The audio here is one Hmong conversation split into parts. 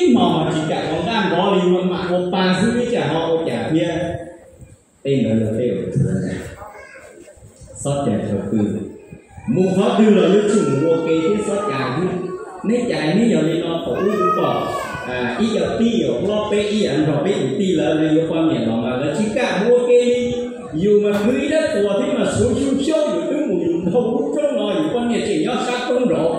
Ib hmos mas tsis kam ua nqaj nrov li, mam ua pa xwb, ib tsam ho ua cas thiab. Tej ntawd yog tej uas rhuav ntag. Xob cais rhuav pw, mus qhov twg los yuav tsum mus ua ke thiab xob cais thiab. Neb cais neb yog li no, thaum ub kuv pom ib co tij uas hlob peb ib yam nrog peb tus tij lawv, lawv yuav poj niam los mas lawv tsis kam mus ua ke li. Yus mas khwv ib rab txuas thiab mas suav xyuj xyob, yus twb mus yus dhau lub roob no, yus poj niam tseem nyob sab roob nraud.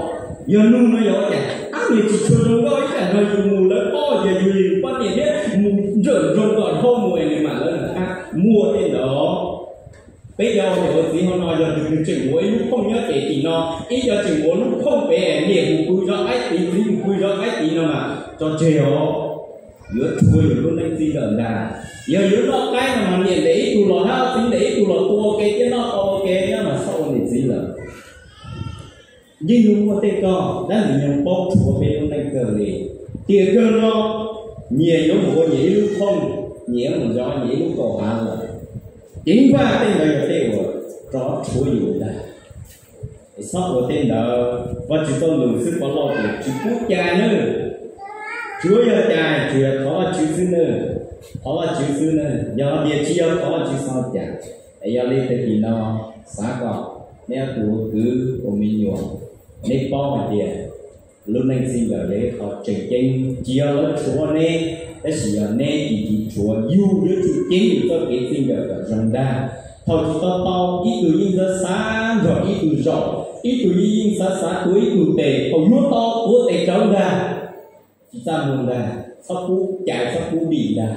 Yog nug no yog ua cas, ab, nws tsis tshua zoo nkauj, ib tsam nrog yus mus lawv paub ces yus li yus poj niam thiab mus nrawm nroos kom dhau mus es nws mam lawv nws qab. Muaj tej ntawd. Peb cov ua niam ua txiv hauv no yog tus twg tseem ua ib lub phooj nyob ces tim no, ib co tseem ua lub phooj pem, niam mus pw zov qaib tid, txiv mus pw zov qaib tid no mas tso tseg os. Yuav rhuav yus lub neej txij nkawm ntag. Yog yuav noj qaib no mas niam ntes ib tug los hab, txiv ntes ib tug los tua ua ke thiab noj tau ua ke thiab mas txhob ua niam txiv lawm. Yeej yuav muaj tej koj dab ntxwg nyoog paub rhuav peb lub neej kawg li. Tiam kawg no nyias yuav mus ua nyias ib lub phooj, nyias yuav mus zov nyias ib lub kaum hav lawm. Ceev faj tej ntawd yog tej uas rov rhuav yus ntag. Es txhob ua tej ntawd. Vajtswv txoj lus xwb puas loj tias tsis pub cais nawb. Tsuav yog cais tsuas yog thov Vajtswv xwb nawb. Thov Vajtswv xwb nawb. Yog hais tias tsis yog thov Vajtswv xwb cas? Es yog li tag kis no xav kom neb ob tug ua kwv ua me nyuam, neb paub hais tias lub neej txij nkawm yog ib qho tseem ceeb, tsis yog lawv rhuav neb, tab sis yog neb cia li rhuav yus, yuav tsum ceev yus txoj kev txij nkawm kom zoo ntag. Thaum tsis tau tau, ib tug yeej xav xav nrog ib tug zaum, ib tug yeej yeej xav xav tuav ib tug tes, thaum yuav tau tuav tes rawv ntag. Tsis txaj muag ntag, txhob pub cais txhob pub dim ntag.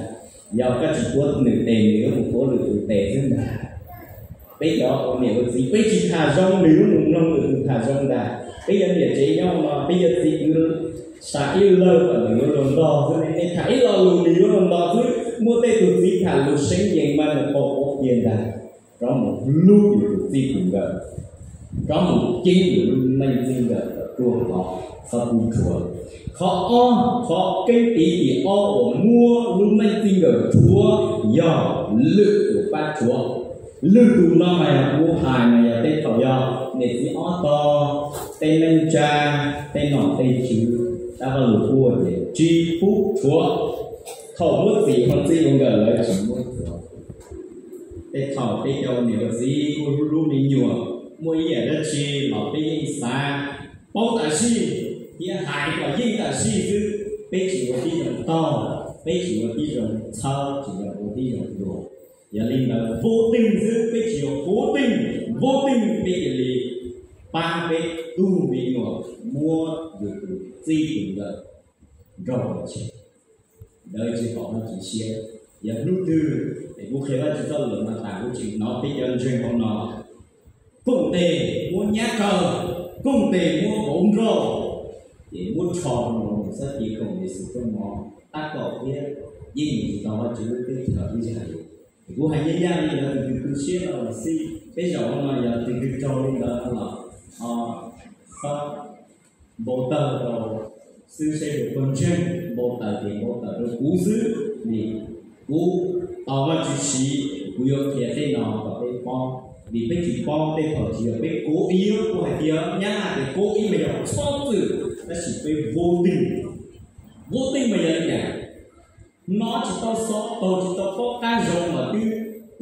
Yog koj tsis tuav nws tes nws yuav mus tuav lwm tus tes xwb ntag. Peb cov ua niam ua txiv peb tsis tham zoo nws yuav mus mloog lwm tus tham zoo ntag. Peb yog niam tsev nyob no peb yog txiv kwv, sam ib lawg kom nws yuav luag ntog xwb ne, nej tham ib lo lus nws yuav luag ntog xwb. Muaj tej tus txiv tham lus seev yees mas nws qaug quav kiag ntag. Rov mus hlub yus tus txij tus nkawm, rov mus ceeb yus lub neej txij nkawm kom ruaj khov, txhob pub rhuav. Qhov ob, qhov keeb tiv thib ob uas muab lub neej txij nkawm rhuav yog lwm tus pab rhuav. Lwm tus no mas yog kuv hais mas yog tej thaum yog niam txiv ob tog, tej neej tsa, tej nom tej tswv, tab vaj lus kuj tias tsis pub rhuav. Thaum muab txim hauv txij hauv nkawm lawv tsis muab rhuav. Tej thaum peb cov niam ua txiv kuj hlub hlub me nyuam, muaj ib yam dab tsi los peb yeej xav paub tam sim thiab hais kom yeej tam sim xwb. Peb tsis ua tib zoo taug, peb tsis ua tib zoo txhawb, tsis yog ua tib zoo luag. Yog li ntawd vô tình xwb, peb tsis yog cố tình, vô tình peb cia li pab peb tug me nyuam muab yus tus txij tus nkawm nrog tseg. Ntawd tsis pom Vajtswv siab. Yog hnub twg es kuv qhia Vajtswv txoj lus no tas kuv tseem hnov peb cov ntseeg hauv no koom tes muab nyab kaw, koom tes muab vauv nrauj, ces muab rho rau nraud mus txhob cia koom Yexus rooj mov tab kaum thiab yeej mus tsis tau Vajtswv lub teb chaws ib zaug li. Es kuv hais nyab nyab li ntawd tus twg tu siab no los xij, peb zaum no yog tus twg raug li ntawd no los ho xob npau taws rau xwb seb yus puas ntseeg. Npau taws ces npau taws rau kuv xwb, vim kuv tos Vajtswv siv, kuv yuav qhia tej no kom peb paub. Vim peb tsis paub, tej thaum tsis yog peb kuv ib kuv hais tias nyab laj tias kuv ib mas yog txhob txwm, tab sis peb vô tình. Vô tình mas yog li cas? Hnov tsis tau xov, taug tsis tau paub qab zoo mas twb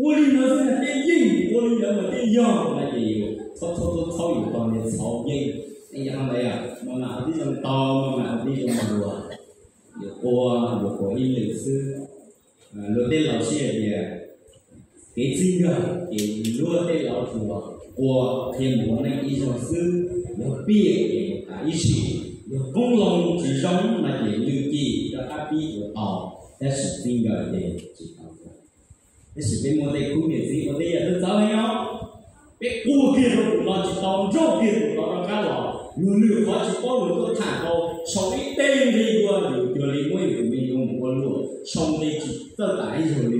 ua li ntawd xwb na, twb yeej ua li ntawd mas twb yog na, ces yus txhob txhob txhob txhob yus tos niag txhaum yeej. Yog li ntawd, mas mam ua tib zoo taug, mas mam ua tib zoo luag. Yuav ua, yuav ua ib lwm xwb. Luag tej laus sib hais tias kev txij nkawm ces luag tej laus tsuas ua qhia mus ua neej ib zaug xwb. Yog piam ces mus tham ib sim, yog qoob loo tsis zoo no ces lwm cim rov qab pib ua tau, tab sis txij nkawm ces tsis tau. Tab sis peb muaj tej khub niam txiv ua tej yam txawv heev os. Peb quaj kiag rau tus no tsis tau, nrauj kiag tus tod rov qab los, luag lwm qhov tsis paub luag tuaj tham tau, sau ib teg nqi dua yus cuag li muab yus tus me nyuam mus ua luam, sau nqi tsis txawj tas ib zaug li,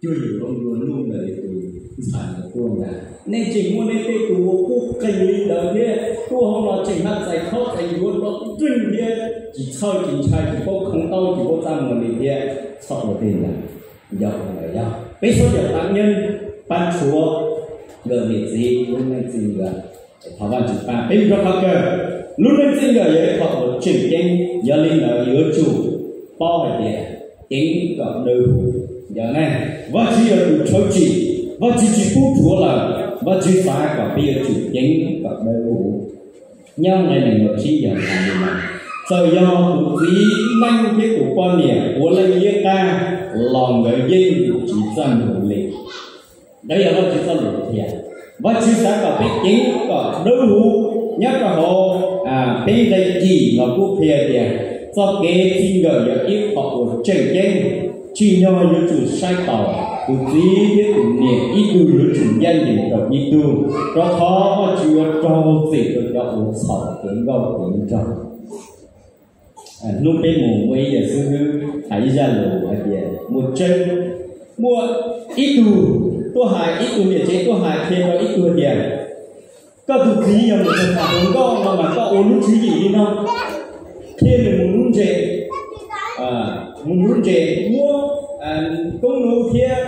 cuag yus los luag nuj ntawm yus tus ntxhais ntawd tuaj ntag. Nej tseem muaj nej tej tus ua quaj qeeg li ntawd thiab, tuaj hauv no tseem haj txais khaub txais ncuav nrov nreeg thiab, tsis txhawj tsis ntshai, tsis paub khoov taub, tsis paub txaj muag li thiab, txhob ua tej ntawd. Yog ntawd yog peb txhob yog tab nyeeb pab rhuav nkawm niam txiv lub neej txij nkawm. Thov Vajtswv pab peb rau qhov kawg. Lub neej txij nkawm yog ib qho uas tseem ceeb, yog li ntawd yuav tsum paub hais tias ceev kom dawb huv. Yog ne, Vajtswv yog tus rhawv tsim, Vajtswv tsis pub rhuav lawm, Vajtswv xav kom peb yuav tsum ceev kom dawb huv. Nyob nqe nees nkaum tsib yog hais li no: Txawm yog tus txiv neej thiab tus poj niam puav leej liab qab los nkawd yeej tsis txaj muag li. Ntawd yog Vajtswv txoj lus qhia. Vajtswv xav kom peb ceev kom dawb huv nyob rau hauv peb nqe cim los kuj qhia tias txoj kev txij nkawm yog ib qho uas tseem ceeb, tsim nyog yuav tsum saib taus tus txiv thiab tus niam ib tug yuav tsum ncaj ncees rau ib tug, rau qhov Vajtswv yuav raug txim rau cov uas txhaum kev nkauj kev nraug. Hnub peb mus muaj ib yam xib hwb hais ib zaj lus hais tias muaj tseeb, muaj ib tug tuaj hais, ib tug niam tsev tuaj hais qhia rau ib tug tias, koj tus txiv yog mus tham hluas nkauj no mas koj ua lub tswv yim li no, qhia nws mus nuv ntses, mus nuv ntses muab koob lub thiab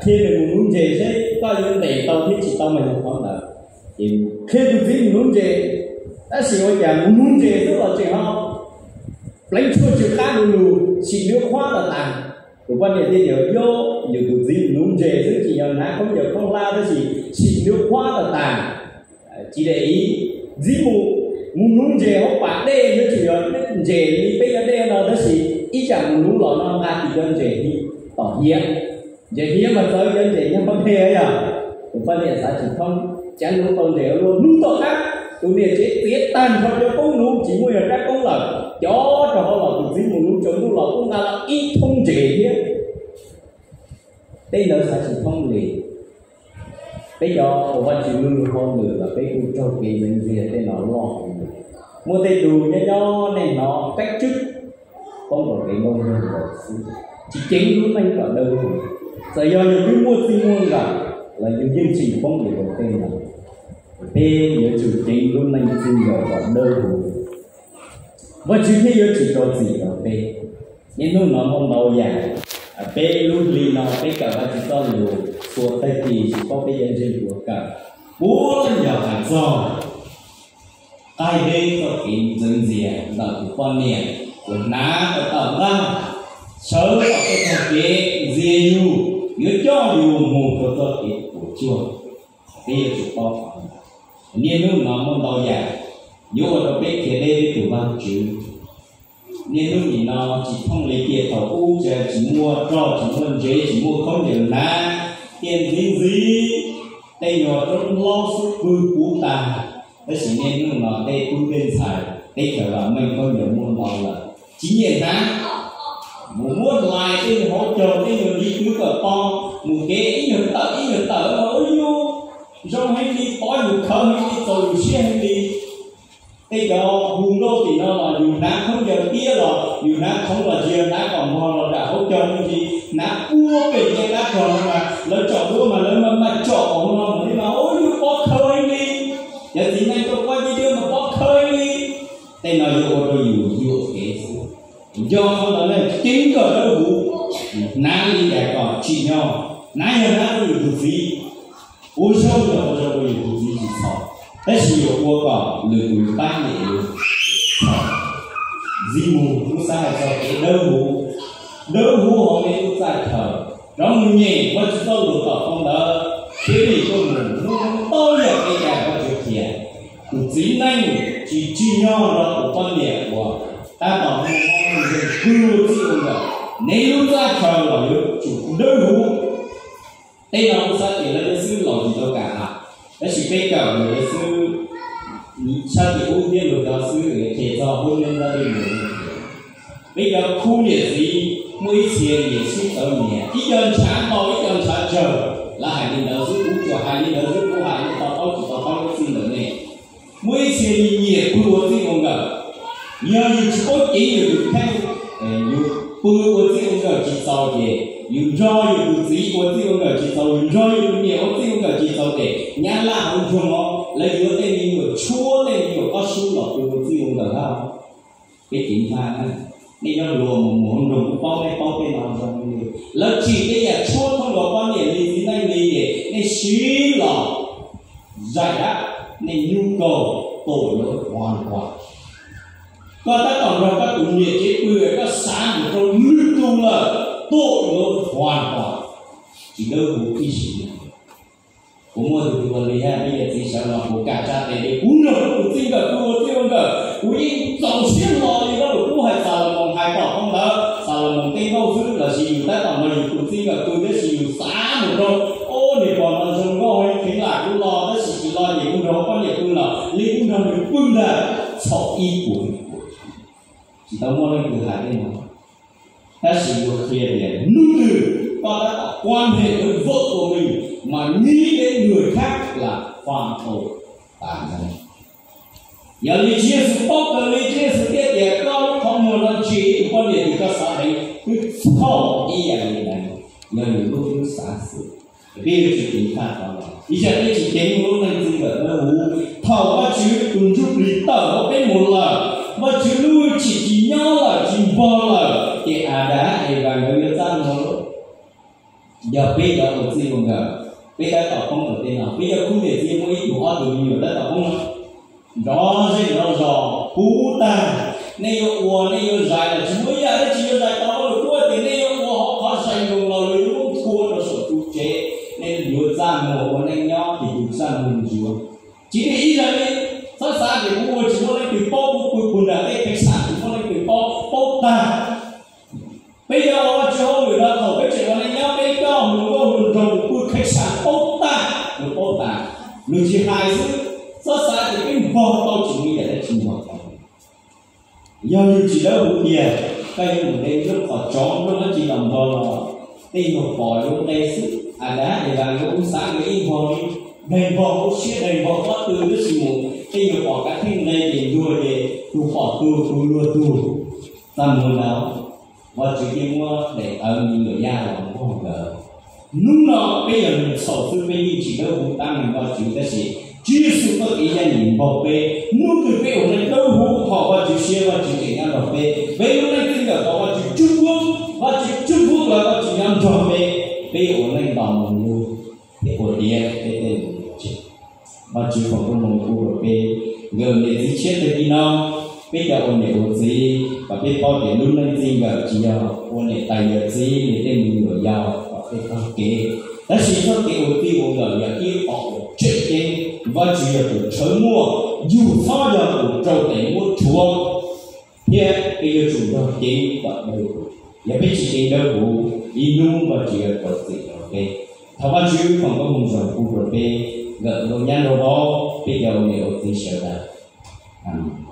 qhia nws mus nuv ntses seb koj yuav ntes tau thiab tsis tau mas yog qhov ntawd. Ces qhia tus txiv mus nuv ntses, tab sis ua cas mus nuv ntses xwb los tseem ho pleev tshuaj tsw qab du lug, sim nws qhuav tas tas. Tus poj niam thiaj tias, yog yus tus txiv mus nuv ntses xwb tsis yog hnav khaub ncaws khaub hlab tab sis sim nws qhuav tas tas. Tsis daim iv, ntxiv mus, mus nuv ntses hauv pas dej yuav tsum yog ntses li peb cov dej no tab sis ib tsam mus nuv los no nqa tim cov ntses tom hiav. Ntses hiav mas txawv cov ntses nyob hauv dej yog. Tus poj niam xav tsis thoob, cav nuv tau ntses ua luaj, hnub tom qab tus niam tsev txiav tag nrho cov koob nuv tsis muaj yog rab koob lawm, cov rau hauv los tus txiv mus nuv tsaus ntuj los kuj nqa los ib thoob ntses thiab. Tej ntawd xav tsis thoob li. Peb cov uas Vajtswv hlub hauv lwm los peb kuj raug kev ntxeev ntxias tej no loj heev. Muaj tej tug nyob nyob nej hnov kab tswb poob rau kev nkauj nraug xwb, tsis ceev lub neej kom dawb huv. Txawm yog yus twb muaj txij muaj nkawm los yus yeej tseem poob rau tej no. Peb yuav tsum ceev lub neej txij nkawm kom dawb huv, Vajtswv thiaj yuav tsis rau txim rau peb. Niaj hnub no muaj ntau yam, peb lub hli no peb kawm Vajtswv txoj lus txhua tag kis tsis paub peb yuav ntseeg dua kawm. Puav leej yog hais txog qaij deb txoj kev ntxeev ntxias ntawm tus poj niam uas hnav tau tawm nqaj, sawv tau tej txoj kev ntxias yus, yuav coj yus mus rau txoj kev puas tsuaj. Peb yuav tsum paub qhov no. Niaj hnub no muaj ntau yam yuav ua rau peb khiav deb peb tus Vajtswv. Niaj hnub nim no tsis thooj li kiag thaum ub, tsis muaj roj tsis muaj ntsev tsis muaj khaub ncaws hnav, thiaj ntxiv ntxiv tej nyuag roob hlob xub pwg puv tas. Tab sis niaj hnub no tej tub tej ntxhais teb chaws vam meej khaub ncaws muaj ntau lawm, tsis nyiam hnav. Mus muab hlais tej nyuag hauv caug tej nyuag li twv kom to, mus kev ib nyuag tawm ib nyuag tawm no ua yus zoo heev li, pov yus khawv heev li, txaus yus siab heev li. Tej cov hu nkauj tim no los yus hnav khaub ncaws tiab los yus hnav khoov los tsis yog hnav kom npog los nram hauv caug me ntsis, hnav puag pem nce qab rog no mas lawv tsom duab mas lawv maj maj tsom hauv no mus li mas ua yus pov khawv heev li. Cov txiv neej tuaj pab dib dib mas pov khawv heev li. Tej no yuav ua rau yus yuam kev xwb. Nco qhov ntawd na, ceev kom dawb huv, hnav li cas kom tsim nyog, hnav yog hnav rau yus tus txiv, ua zoo los ua zoo rau yus tus txiv tsis txhaum, tab sis yuav ua kom lwm tus pab niam yus txhaum. Ntxiv mus kuv xav hais txog kev dawb huv, dawb huv hauv peb lub txaj chaw, rov mus nyeem Vajtswv txoj lus tom qab ntawd, thiab li tuaj mus hnub hnub tau yam kev cai Vajtswv qhia. Tus txiv neej tsis tsim nyog rau tus poj niam uas tab tom muaj mob muaj nkeeg pw ua txij ua nkawm, neb lub txaj chaw los yuav tsum dawb huv. Tej no kuv xav tias lawv cov xib laus tsis tau kam hais, tab sis peb kawm lawv cov xib, tshaj tim ub thiab luag cov xib qhia txog huab nyob dab li mus. Peb cov khub niam txiv muaj ib txhia niam sib txawv niam, ib co ntshav ntau ib co ntshav tsawg, lawv hais li ntawd xwb kuv tsuas hais li ntawd xwb, kuv hais li to taub tsis to taub ib txij ntawm nej. Muaj ib txhia nyiam pw ua txij ua nkawm, yog yus tsis paub ceev yus tus kheej, yus pw ua txij ua nkawm tsis txaus ces yus nrog yus tus txiv ua txij ua nkawm tsis txaus, yus nrog yus tus niam ua txij ua nkawm tsis txaus ces nyab laj hauv nroog os, lawv yuav tej me nyuam tshuab tej me nyuam pob sub los pw ua txij ua nkawm hab. Peb ceev faj na, nej nyob luag mus mus hauv nroog kuj paub, nej paub tej no zoo li. Lawv tsim tej yam tshuab thooj nkaus poj niam li txiv neej li ces nej siv los zais dab, nej nyuj kaus tus lawv ua nquag. Koj tab tom nrog koj tus niam tsev pw, koj xav mus rau lwm tus lawm, tuaj lawm huaj huaj, tsis dawb huv ib sim neej. Kuv muaj tus ua li hab peb yawm txiv sawv los kuv kam tsa tes li, kuv nrog kuv tus txij nkawm pw ua txij ua nkawm, kuv yeej txaus siab hlo li. Dab Laug Kub hais Xalumoos hais tom qab ntawd, Xalumoos tej nkauj xwb lossis yus tab tom nrog yus tus txij nkawm pw tab sis yus xav mus rau, o, niag pog no zoo nkauj heev, kheev lam kuv los tab sis tsis los ces kuv nrog poj niam pw los li, kuv nrog nws pw ntag, txhaum ib puas puas. Tsis tau muaj leej twg hais tej no. Tab sis yuav qhia tias hnub twg koj tab tom quan hệ với vợ của mình mà nghĩ đến người khác là phạm tội tà dâm. Yog li Tswv Yexus paub kawg li, Tswv Yexus thiaj tias koj lub qhov muag no ntsia ib tug poj niam twg koj xav heev twb txhaum ib yam li ntawd. Yog yus lub hnub xav xwm, peb yuav tsum ceev faj tau los. Ib yam peb tsis ceev lub neej txij nkawm dawb huv. Thaum Vajtswv tus ntsuj plig tawm hauv peb mus lawm, Vajtswv lub hwj chim tsis nyob lawm, tsis npog lawm, ces Adas Evas nkawd yuav txaj muag lauj. Yog peb cov ua txij ua nkawm, peb tab tom poob rau tej no, peb cov khub niam txiv muaj ib tug ob tug me nyuam tab tom poob no, nrov zej nrov zos puv tag. Nej yuav ua nej yuav zais los tsis muaj ib yam dab tsi yuav zais tau. Lus kuj tias nej yuav ua hauv qhov zais zoo los luag yuav muab nthua rau saum tus tsev. Nej yuav txaj muag ua neej nyob ces yus txaj muag ntsuav. Tsis muaj ib yam li, txhob xav tias kuv ua tsis muaj leej twg paub, kuv pw puag nram tej kheej xam tsis muaj leej twg paub, paub tag. Peb cov ua Vajtswv hauj lwm no thaum peb tseem ua neej nyob peb coj hluas nkauj hluas nraug mus pw kheej xam paub tag, luag paub tas. Luag tsis hais xwb, txhob xav tias peb npog tau, tsis muaj ib yam dab tsi npog tau. Yog yus tsis dawb huv tiag, koj yuav mus de nplooj qhov tsov nplooj dab tsi los npog los, tej nyuag pom yuav nqe xwb. Adas Evas nkawd kuj xav nkawd ib npog li, daig npog hauv siab daig npog pob tw tab sis mus tej nyuag pom kav theej nqe ces ntuag ces tus pom tug tus luag tug. Txaj muag ntau, Vajtswv yeej muab daim tawv me nyuam yaj los npog nkawd. Hnub no peb yog neeg txhaum xwb peb yeej tsis dawb huv tab meeg Vajtswv tab sis Tswv Yexus txoj kev yaj npog peb. Hnub twg peb ua neej dawb huv thaum Vajtswv siab Vajtswv tseem nyob nrog peb, peb lub neej txij nkawm tau Vajtswv tswj hwb, Vajtswv tswj hwb lawm Vajtswv nyob nrog peb, peb ua neej nto mus lug, peb ua tiav peb tej lus tsev. Vajtswv foom koob hmoov pub rau peb, nkawm niam txiv tshiab tag kis no, peb cov ua niam ua txiv kom peb paub tias lub neej txij nkawm tsis yog ua niam tais yawm txiv li tej me nyuam yaus kom peb taug kev, tab sis txoj kev ua txij ua nkawm yog ib qho uas tseem ceeb, Vajtswv yog tus rhawv muaj, yus txhob yog tus raug tes muab rhuav, thiab peb yuav tsum nrog ceev kom dawb huv. Yog peb tsis ceev dawb huv, ib hnub Vajtswv yuav rau txim rau peb. Thov Vajtswv foom koob hmoov zoo pub rau peb, nkawm nkauj nyab nraug vauv, peb cov ua niam ua txiv sawv daws. Amees.